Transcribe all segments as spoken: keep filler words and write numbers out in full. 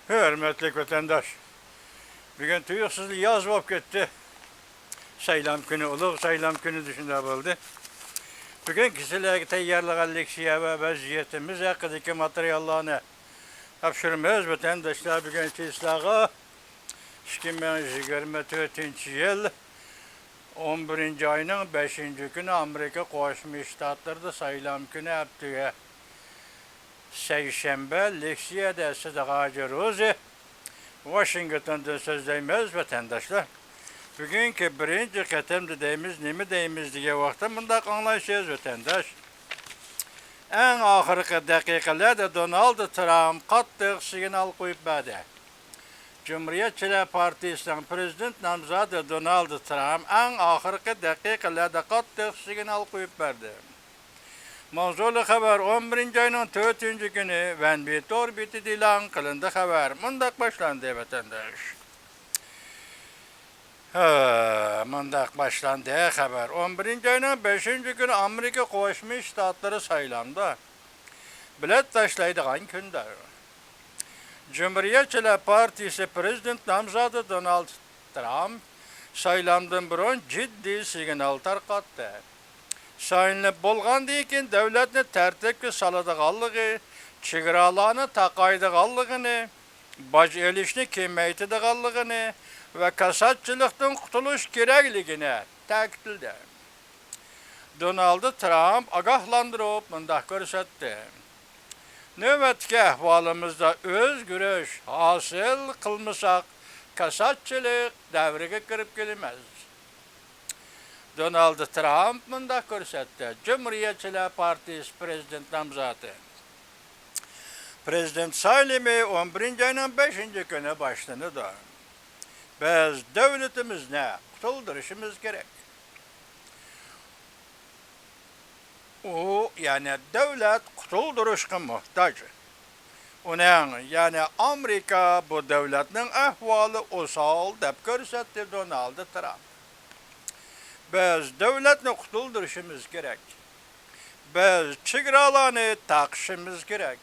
ھۆرمەتلىك ۋەتەنداش، بۈگۈن تۇيۇقسىزلا ياز بولۇپ كەتتى. سايلام كۈنى، ئۇلۇغ سايلام كۈنى شۇنداق بولدى. بۈگۈنكى سىلەرگە تەييارلىغان لېكسىيە ۋە ۋەزىيىتىمىز ھەققىدىكى ماتېرىياللارنى تاپشۇرىمىز، ۋەتەنداشلار. بۈگۈنكى سىلەرگە ئىككى مىڭ يىگىرمە تۆتىنچى يىل ئون بىرىنچى ئاينىڭ بەشىنچى كۈنى ئامېرىكا قوشما شتاتلىرىدا سايلام كۈنى، ئەتىگە سەيشەنبە، لېكسىيەدە سىدىق ھاجى روزى، ۋاشىنگتوندىن سۆزلەيمىز، ۋەتەنداشلار. بۈگۈنكى بىرىنچى قېتىمدا دەيمىز، نېمە دەيمىز دېگەن ۋاقىتتا مۇنداق ئاڭلايسىز، ۋەتەنداش. ئەڭ ئاخىرقى دەقىقىلەردە دونالد ترامپ قاتتىق سىگنال قويۇپ بەردى. جۇمھۇرىيەتچىلەر پارتىيىسىنىڭ پرېزىدېنت نامزاتى دونالد ترامپ ئەڭ ئاخىرقى دەقىقىلەردە قاتتىق سىگنال قويۇپ بەردى. ماۋزۇلۇق خەۋەر ئون بىرىنچى ئاينىڭ تۆتىنچى كۈنى ۋەنۋى تور بېتىدە ئېلان قىلىندى. خەۋەر مۇنداق باشلاندى، ۋەتەنداش. ھە، مۇنداق باشلاندى خەۋەر. ئون بىرىنچى ئاينىڭ بەشىنچى كۈنى ئامېرىكا قوشما شتاتلىرى سايلامدا بېلەت تاشلايدىغان كۈندە. جۇمھۇرىيەتچىلەر پارتىيىسى پرېزىدېنت نامزاتى دونالد ترامپ سايلامدىن بۇرۇن جىددىي سىگنال تارقاتتى. سايلىنىپ بولغاندىن كېيىن دۆلەتنى تەرتىپكە سالىدىغانلىقى، چېگرالارنى تاقايدىغانلىقىنى، باج ئېلىشنى كېمەيتىدىغانلىقىنى ۋە كاساتچىلىقتىن قۇتۇلۇش كېرەكلىكىنى تەكىتلىدى. دونالد ترامپ ئاگاھلاندۇرۇپ مۇنداق كۆرسەتتى: نۆۋەتتىكى ئەھۋالىمىزدا ئۆزگىرىش ھاسىل قىلمىساق، كاساتچىلىق دەۋرىگە كىرىپ كېلىمىز. دونالد ترامپ مۇنداق كۆرسەتتى، جۇمھۇرىيەتچىلەر پارتىيىسى پرېزىدېنت نامزاتى. پرېزىدېنت سايلىمى ئون بىرىنچى ئاينىڭ بەشىنچى كۈنى باشلىنىدۇ. بىز دۆلىتىمىزنى قۇتۇلدۇرۇشىمىز كېرەك. ئۇ، يەنى دۆلەت قۇتۇلدۇرۇشقا موھتاج. ئۇنىڭ، يەنى ئامېرىكا بۇ دۆلەتنىڭ ئەھۋالى ئوسال، دەپ كۆرسەتتى دونالد ترامپ. بىز دۆلەتنى قۇتۇلدۇرۇشىمىز كېرەك. بىز چېگرالارنى تاقىشىمىز كېرەك.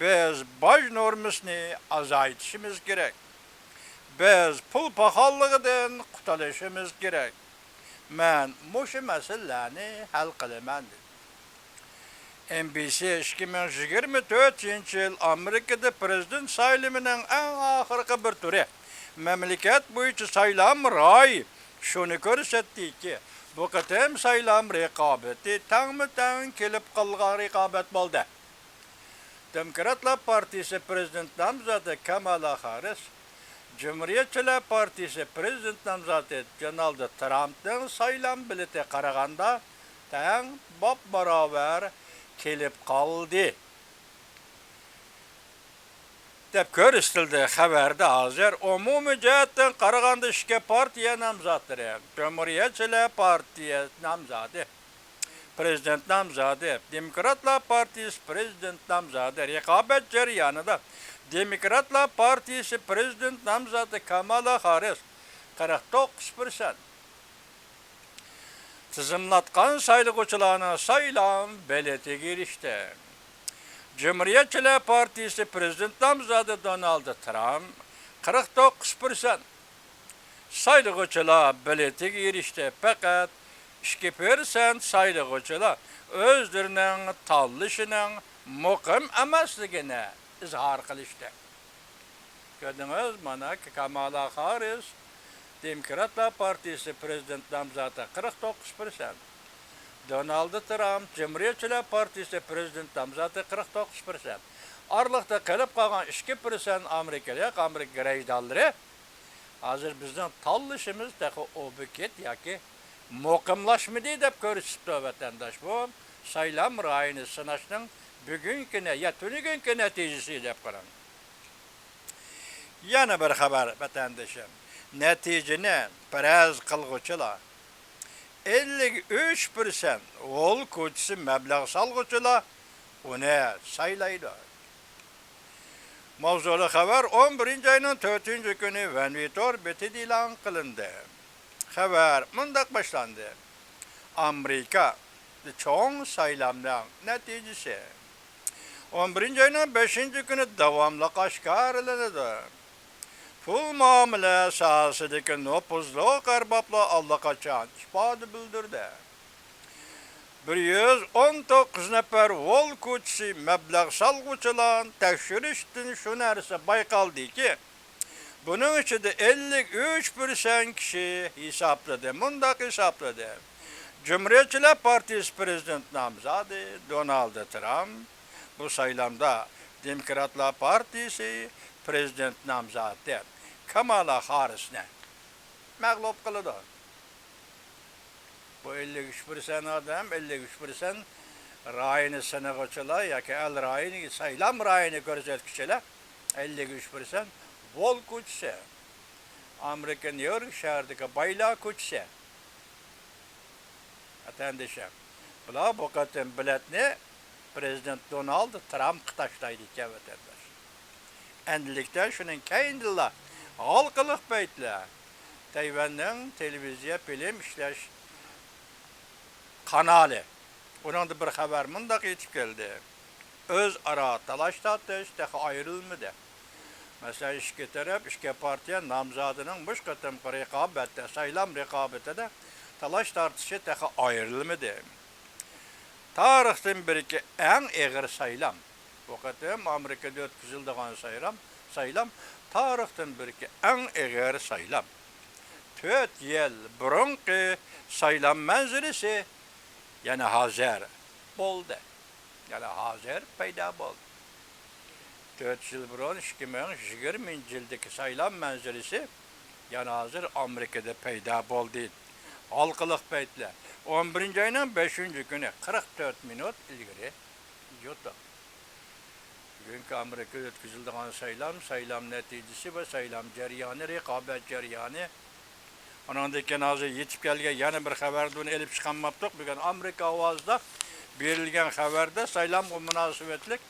بىز باج نورمىسىنى ئازايتىشىمىز كېرەك. بىز پۇل پاخاللىقىدىن قۇتۇلۇشىمىز كېرەك. مەن مۇشۇ مەسىلىلەرنى ھەل قىلىمەن، دېدى. ئېن بى سى ئىككى مىڭ يىگىرمە تۆتىنچى يىل ئامېرىكىدا پرېزىدېنت سايلىمىنىڭ ئەڭ ئاخىرقى بىر تۈرى، مەملىكەت بويىچە سايلام رايى شۇنى كۆرسەتتىكى، بۇ قېتىم سايلام رىقابىتى تەڭمۇ تەڭ كېلىپ قالغان رىقابەت بولدى. دېموكراتلار پارتىيىسى پرېزىدېنت نامزاتى كامالا خاررىس، جۇمھۇرىيەتچىلەر پارتىيىسى پرېزىدېنت نامزاتى دونالد ترامپنىڭ سايلام بېلىتى قارىغاندا تەڭ باپباراۋەر كېلىپ قالدى، دەپ كۆرسىتىلدى. خەۋەردە ھازىر ئومۇمىي جەھەتتىن قارىغاندا ئىككى پارتىيە نامزاتلىرى، جۇمھۇرىيەتچىلەر پارتىيە نامزاتى، پرېزىدېنت نامزاتى، دېموكراتلار پارتىيىسى پرېزىدېنت نامزاتى رىقابەت جەريانىدا دېموكراتلار پارتىيىسى پرېزىدېنت نامزاتى كامالا خاررىس قىرىق توققۇز پىرسەنت تىزىملاتقان سايلىغۇچىلارنىڭ سايلام بېلىتىگە ئېرىشتى. جۇمھۇرىيەتچىلەر پارتىيىسى پرېزىدېنت نامزاتى دونالد ترامپ قىرىق توققۇز پىرسەنت سايلىغۇچىلار بېلىتىگە ئېرىشتى، پەقەت ئىككى پىرسەنت سايلىغۇچىلار ئۆزلىرىنىڭ تاللىشىنىڭ مۇقىم ئەمەسلىكىنى ئىزھار قىلىشتى. كۆردىڭىز، مانا، كامالا خاررىس، دېموكراتلار پارتىيىسى پرېزىدېنت نامزاتى، قىرىق توققۇز پىرسەنت. دونالد ترامپ، جۇمھۇرىيەتچىلەر پارتىيىسى پرېزىدېنت نامزاتى، قىرىق توققۇز پىرسەنت. ئارىلىقتا قېلىپ قالغان ئىككى پىرسەنت ئامېرىكىلىق، ئامېرىكا گىرەجدانلىرى، ھازىر بىزنىڭ تاللىشىمىز تېخى ئوبۇكېت ياكى مۇقىملاشمىدى دەپ كۆرسىتىپتۇ، ۋەتەنداش. بۇ سايلام رايىنى سىناشنىڭ بۈگۈنكى نە-، يا تۈنۈگۈنكى نەتىجىسى دەپ قاراڭ. يەنە بىر خەۋەر، ۋەتەندىشىم. نەتىجىنى پەرەز قىلغۇچىلار، ئەللىك ئۈچ پىرسەنت ھول كوچىسى مەبلەغ سالغۇچىلار ئۇنى سايلايدۇ. ماۋزۇلۇق خەۋەر ئون بىرىنچى ئاينىڭ تۆتىنچى كۈنى ۋەنۋى تور بېتىدە ئېلان قىلىندى. خەۋەر مۇنداق باشلاندى: ئامېرىكا چوڭ سايلامنىڭ نەتىجىسى. ئون بىرىنچى ئاينىڭ بەشىنچى كۈنى داۋاملىق ئاشكارىلىنىدۇ. پۇل مۇئامىلە ساھەسىدىكى نوپۇزلۇق ئەربابلار ئاللىقاچان ئىپادە بىلدۈردى. بىر يۈز ئون توققۇز نەپەر ۋول كوچىسى مەبلەغ سالغۇچىلار تەكشۈرۈشتىن شۇ نەرسە بايقالدىكى، بۇنىڭ ئىچىدە ئەللىك ئۈچ پىرسەنت كىشى ھېسابلىدى، مۇنداق ھېسابلىدى: جۇمھۇرىيەتچىلەر پارتىيىسى پىرېزىدېنت نامزادى دونالد ترامپ، بۇ سايلامدا دېموكراتلار پارتىيىسى پىرېزىدېنت نامزادى كامالا خاررىسنى مەغلۇپ قىلىدۇ. بۇ ئەللىك ئۈچ پىرسەنت ئادەم، ئەللىك ئۈچ پىرسەنت رايىنى سىنىغۇچىلار ياكى ئەل رايىنى، سايلام رايىنى كۆرسەتكۈچىلەر، ئەللىك ئۈچ پىرسەنت ۋول كوچىسى، ئامېرىكا نيۇ يورك شەھىرىدىكى بايلار كوچىسى. ۋەتەندىشىم، بۇلار بۇ قېتىم بېلەتنى پىرېزىدېنت دونالد ترامپقا تاشلايدىكەن، ۋەتەنداش. ئەندىلىكتە شۇنىڭ كەينىدىلا ھالقىلىق پەيتلەر تەيۋەننىڭ تېلېۋىزىيە فىلىم ئىشلەش قانالى، ئۇنىڭدا بىر خەۋەر مۇنداق يېتىپ كەلدى: ئۆزئارا تالاش-تارتىش تېخى ئايرىلمىدى. مەسىلەن، ئىككى تەرەپ، ئىككى پارتىيە نامزادىنىڭ مۇشۇ قېتىمقى رىقابەتتە، سايلام رىقابىتىدە تالاش-تارتىشى تېخى ئايرىلمىدى. تارىختىن بېرىكى ئەڭ ئېغىر سايلام. بۇ قېتىم ئامېرىكىدا ئۆتكۈزۈلىدىغان سايلام، سايلام تارىختىن بېرىكى ئەڭ ئېغىر سايلام. تۆت يىل بۇرۇنقى سايلام مەنزىرىسى يەنە ھازىر بولدى. يەنە ھازىر پەيدا بولدى. تۆت يىل بۇرۇن، ئىككى مىڭ يىگىرمىنچى يىلدىكى سايلام مەنزىرىسى يەنە ھازىر ئامېرىكىدا پەيدا بولدى. ھالقىلىق پەيتلەر. ئون بىرىنچى ئاينىڭ بەشىنچى كۈنى، قىرىق تۆت مىنۇت ئىلگىرى يوتۇق. بۈگۈنكى ئامېرىكىدا ئۆتكۈزۈلىدىغان سايلام، سايلام نەتىجىسى ۋە سايلام جەريانى، رىقابەت جەريانى. ئۇنىڭدىن كېيىن ھازىر يېتىپ كەلگەن يەنە بىر خەۋەردە ئۇنى ئېلىپ چىقالماپتۇق. بۈگۈن ئامېرىكا ئاۋازىدا بېرىلگەن خەۋەردە سايلامغا مۇناسىۋەتلىك،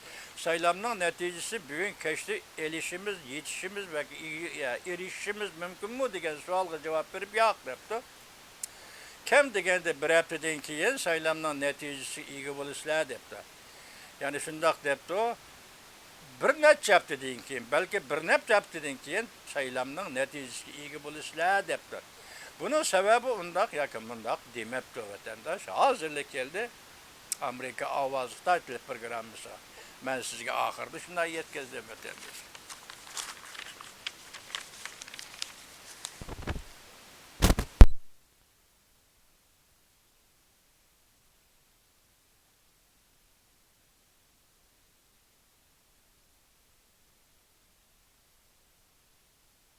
سايلامنىڭ نەتىجىسى بۈگۈن كەچتە ئېلىشىمىز، يېتىشىمىز ۋە ئېرىشىشىمىز مۇمكىنمۇ دېگەن سوئالغا جاۋاب بېرىپ، ياق دەپتۇ. كەم دېگەندە بىر ھەپتىدىن كېيىن سايلامنىڭ نەتىجىسىگە ئىگە بولىسىلەر دەپتۇ. يەنى شۇنداق دەپتۇ، بىر نەچچە ھەپتىدىن كېيىن، بەلكى بىر نەچچە ھەپتىدىن كېيىن سايلامنىڭ نەتىجىسىگە ئىگە بولىسىلەر دەپتۇ. بۇنىڭ سەۋەبى ئۇنداق ياكى مۇنداق دېمەپتۇ، ۋەتەنداش. ھازىرلا كەلدى ئامېرىكا ئاۋازى خىتاي تىلى پروگراممىسىغا. مەن سىزگە ئاخىرىدا شۇنداق يەتكۈزدۈم، ۋەتەنداش.